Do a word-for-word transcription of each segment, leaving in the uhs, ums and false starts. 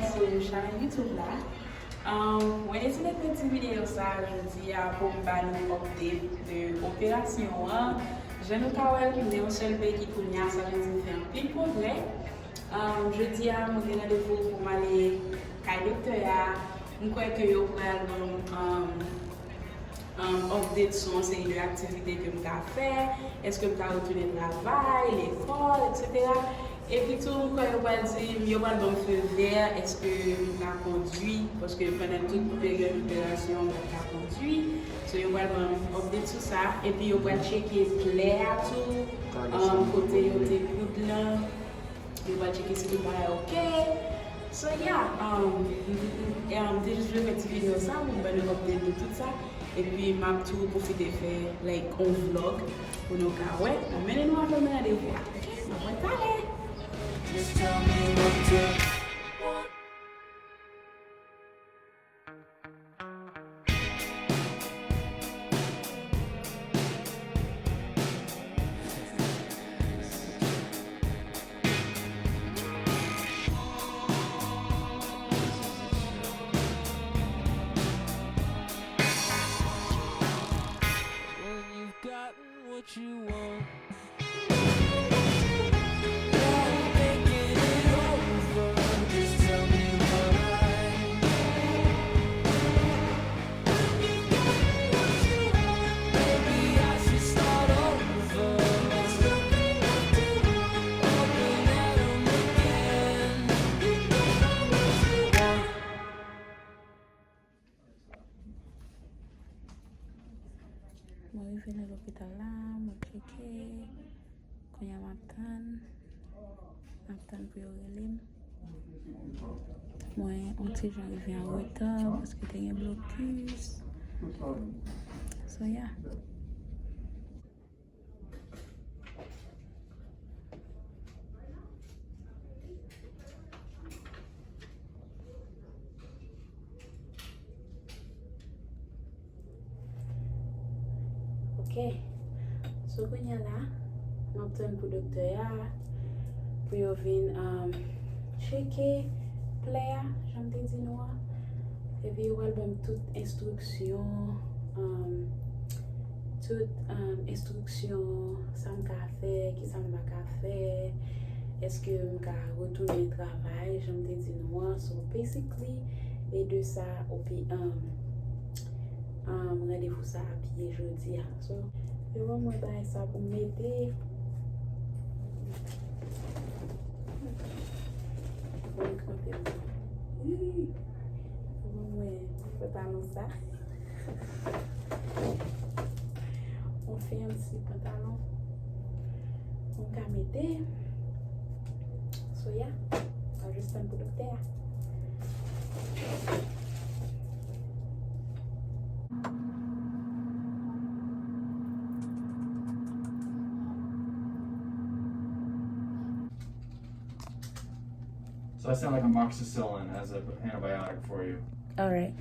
Sou chanèl YouTube la. Um, mwen deside fè ti videyo sa jodi a pou m ba nou update de operasyon an. Jan nou ka wè l, men yon sèl peyi kounye a, sa vle di m fè anpil pwogrè. Um, jodi a, mwen gen randevou pou m ale kay doktè a. M kwè ke yo pral ban m, um, um, update sou yon seri de aktivite ke m ka fè, èske m ka retounen travay, lekòl, etsetera. Epi tou, m kwè yo pral di m, yo pral ban m feu vert, èske m ka kondui, paske pandan tout peryòd operasyon an, m pa t ka kondui. So, yo pral ban m update sou sa, epi yo pral tcheke plè a tou, um, kote yo te koud lan. Yo pral tcheke si tout bagay oke. So, yeah, um, m, m, um, m te jis vle fè ti videyo sa pou m ban nou update de tout sa. Epi, m ap tou pwofite fè, like, on vlog pou nou ka wè. M ap mennen nou avè m nan randevou a. Oke? M ap wè talè. Just tell me what to want. When you've gotten what you want. Mwen rive nan lopital la, mwen tcheke. Kounye a m ap tann. M ap tann pou yo rele m. Mwen, yon ti jan rive an reta, paske te gen blokis. So, yeah. Ok. So, kounye a la, m ap tann pou doktè a, pou yo vin, um, tcheke plè a, jan m te di nou an. Epi yo pral ban m tout enstriksyon, um, tout, um, enstriksyon, sa m ka fè, ki sa m pa ka fè, èske m ka retounen travay, jan m te di nou an. So, basically, e de sa, opi, um, um, randevou sa ap ye jodi a. So, yo ban mwen bagay sa pou m mete. Mwen kanpe. Wi. Yo ban mwen pantalon sa. Yon fancy pantalon. Mwen ka mete. So, yeah. Mwen jis tann pou doktè a. So I sent like amoxicillin as an antibiotic for you. All right.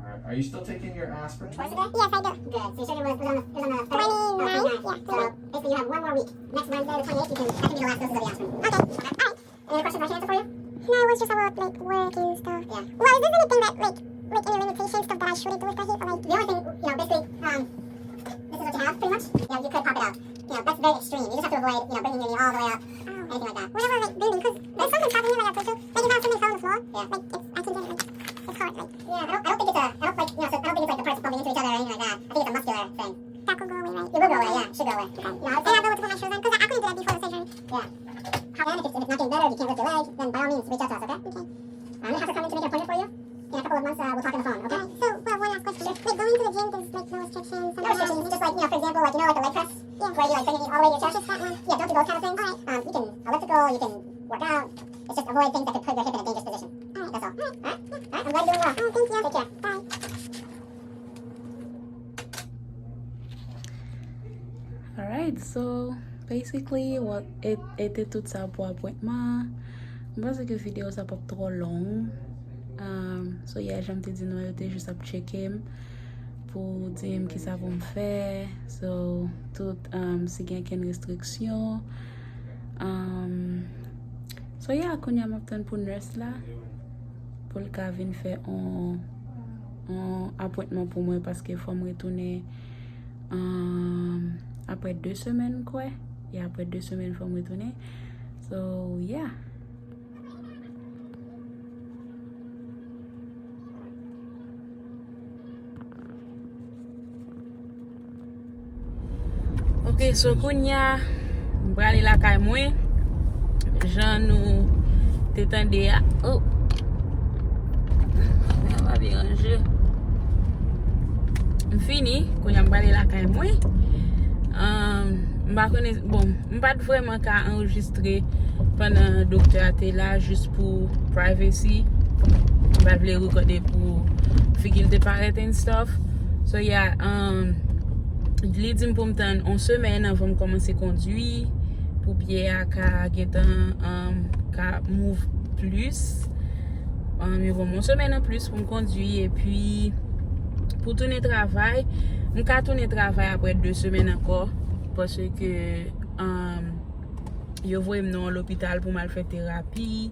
All right. Are you still taking your aspirin? Twice a day? Yes, I do. Good. So your sugar was, was on the, was on the twenty-nine? Yeah. So basically you have one more week. Next Wednesday, the twenty-eighth, you can, that can be the last dose of the aspirin. Okay. All right. Any other questions I can answer for you? No, it was just about, like, work and stuff. Yeah. Well, is there anything that, like, like, any limitations, stuff that I shouldn't do with the heat? Like, the only thing, you know, basically, um, this is what you have, pretty much. You know, you could pop it out. You know, that's very extreme. You just have to avoid, you know, bringing your knee all the way up, oh, anything like that. Whatever, like, bending, 'cause there's something stopping me when I push up. Like, if I have something fell on the floor, yeah, like, it's, I can get it, like, it's hard, like. Yeah, I don't, I don't think it's a, I don't, like, you know, so I don't think it's, like, the parts bumping into each other or anything like that. I think it's a muscular thing. That could go away, right? It will go away, yeah. It should go away. Okay. You know, I would say I know what to put my shoes on, 'cause I, I couldn't do that before the surgery. Yeah. And if it's, if it's not getting better, if you can't lift your leg, then by all means, reach out to us, okay? Okay. I'm gonna have her come in to make an appointment for you. In a couple of months, uh, we'll talk on the phone, okay? All right, so, well, one last question. Sure. Like, going to the gym, there's, like, no restrictions? No restrictions. Just, like, you know, for example, like, you know, like, a leg press? Yeah. Where you, like, bring your knee all the way to your chest? Just that one. Yeah, don't do those kind of things. All right. Um, you can elliptical, you can work out. It's just avoid things that could put your hip in a dangerous position. All right. That's all. All right. All right. Yeah. All right. I'm glad you're doing well. Oh, thank you. Take care. Bye. Alright, so, basically, what, e, e te tout sa pou apwentman an. M panse ke videyo sa p ap twò long. Um, so, yeah, jan m te di nou, yo te jis ap tcheke m pou di m kisa pou m fè. So, tout, um, si gen kenn restriksyon. Um, so, yeah, kounye a m ap tann pou nurse la. pou l ka vin fè on, on apwentman pou mwen, paske fò m retounen, um, apre de semèn, m kwè. E apre de semèn, fò m retounen. So, yeah. Ok, so kounye a, m prale lakay mwen. Jan nou te tande a. Oh. Sa pa byen ranje. M fini, kounye a m prale lakay mwen. Um, m pa konnen, bon, m pa t vrèman ka anrejistre pandan doktè a te la, jis pou privacy. M pa t vle rekòde pou figi l te parèt and stuff. So, yeah, um, li di m pou m tann on semèn anvan m kòmanse kondwi, pou pye a ka gentan, um, ka move plis. Um, yo ban m on semèn anplis pou m kondwi, epi pou tounen travay, m ka tounen travay apre de semèn ankò, paske, um, yo voye m nan yon lopital pou m al fè terapi.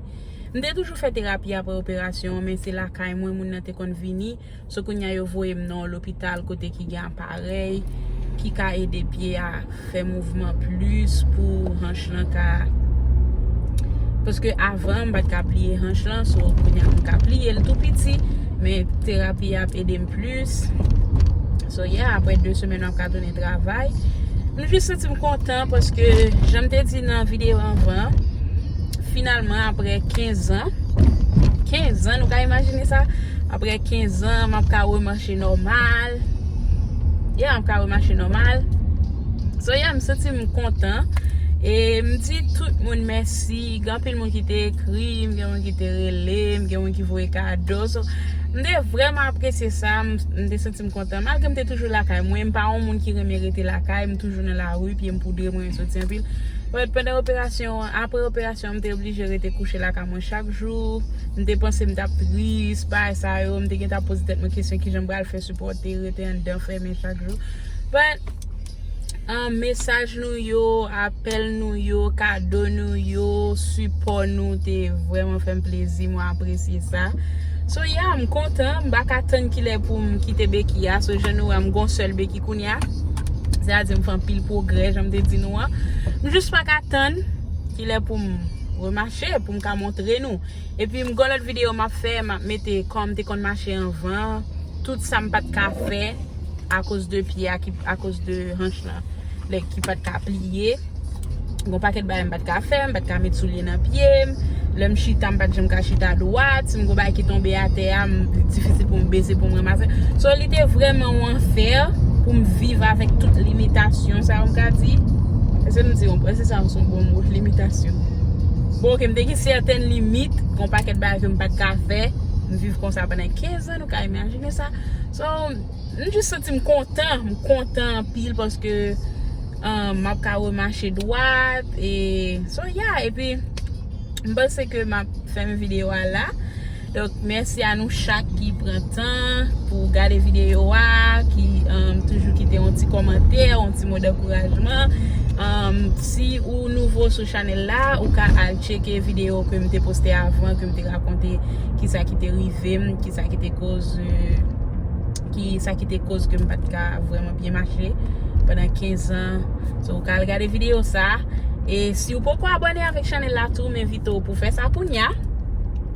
M te toujou fè terapi apre operasyon, men se lakay mwen moun nan te konn vini. So, kounye a yo voye m nan yon lopital kote ki gen aparèy ki ka ede pye a fè mouvman plis pou hanch lan ka, paske avan m pa t ka pliye hanch lan, so kounye a m ka pliye l tou piti, men terapi a ap ede m plis. So, yeah, apre de semèn m ap ka tounen travay. M jis santi m kontan paske, jan m te di nan videyo anvan, finalman, apre kenz an, kenz an, nou ka imajine sa? Apre kenz an, m ap ka remache nòmal. Yeah, m ap ka remache nòmal. So, yeah, m santi m kontan. E m di tout moun mèsi. Gen anpil moun ki te ekri m, gen moun ki te rele m, gen moun ki voye kado. So, m te vrèman apresye sa. M, m te santi m kontan. Malgre m te toujou lakay mwen, m pa yon moun ki renmen rete lakay. M toujou nan lari, pye m poudre, mwen soti anpil. But pandan operasyon an, apre operasyon an, m te oblije rete kouche lakay mwen chak jou. M te panse m t ap tris, bagay sa yo. M te gentan ap poze tèt mwen kesyon kijan m pral fè sipòte rete anndan fèmen chak jou. But, um, mesaj nou yo, apèl nou yo, kado nou yo, sipò nou te vrèman fè m plezi, mwen apresye sa. So, yeah, m kontan, m pa ka tann kilè pou m kite beki a. So, jan nou wè, m gon sèl beki kounye a. Sètadi m fè anpil pwogrè, jan m te di nou an. M jis pa ka tann kilè pou m remache, pou m ka montre nou. Epi m gon lòt videyo m ap fè, m ap mete kòm m te konn mache anvan, tout sa m pa t ka fè akoz de pye a, ki, akoz de hanch lan, like, ki pa t ka pliye. Gon pakèt bagay m pa t ka fè, m pa t ka met soulye nan pye m. Lè m chita, m pa t janm ka chita dwat. Si m gon bagay ki tonbe atè a, m, li difisil pou m bese, pou m ranmase. So, li te vrèman yon anfè pou m viv avèk tout limitasyon sa yo, m ka di. Èske m di, èske sa se yon bon mo, limitasyon? Bon, ok, m te gen sèten limit, gon pakèt bagay ke m pa t ka fè. M viv konsa pandan kenz an, nou ka imajine sa. So, m jis santi m kontan, m kontan anpil paske, um, m ap ka remache dwat. E, so, yeah, epi m panse ke m ap fèmen videyo a la. Donk, mèsi a nou chak ki pran tan pou gade videyo a, ki, um, toujou kite yon ti kòmantè, yon ti mo dankourajman. Um, si ou nouvo sou chanèl la, ou ka al tcheke videyo ke m te poste avan, ke m te rakonte kisa ki te rive m, kisa ki te koz, euh, kisa ki te koz ke m pa t ka vrèman byen mache pandan kenz an. So, ou ka al gade videyo sa. E si ou poko abòne avèk chanèl la tou, m envite w pou fè sa kounye a.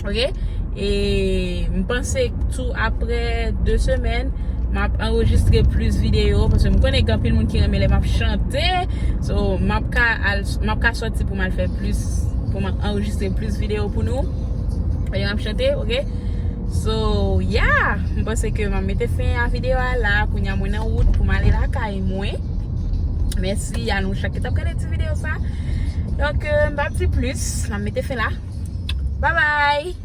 Ok? E m panse tou apre de semèn, m ap anrejistre plis videyo, paske m konnen gen anpil moun ki renmen lè m ap chante. So, m ap ka al, m ap ka sòti pou m al fè plis, pou m anrejistre plis videyo pou nou. Lè m ap chante, ok? So, yeah! M panse ke m ap mete fen a videyo a la. Kounye a mwen nan wout pou m ale lakay mwen. Mèsi a nou chak ki t ap gade ti videyo sa. Donk, euh, m p ap di plis. M ap mete fen la. Bye bye!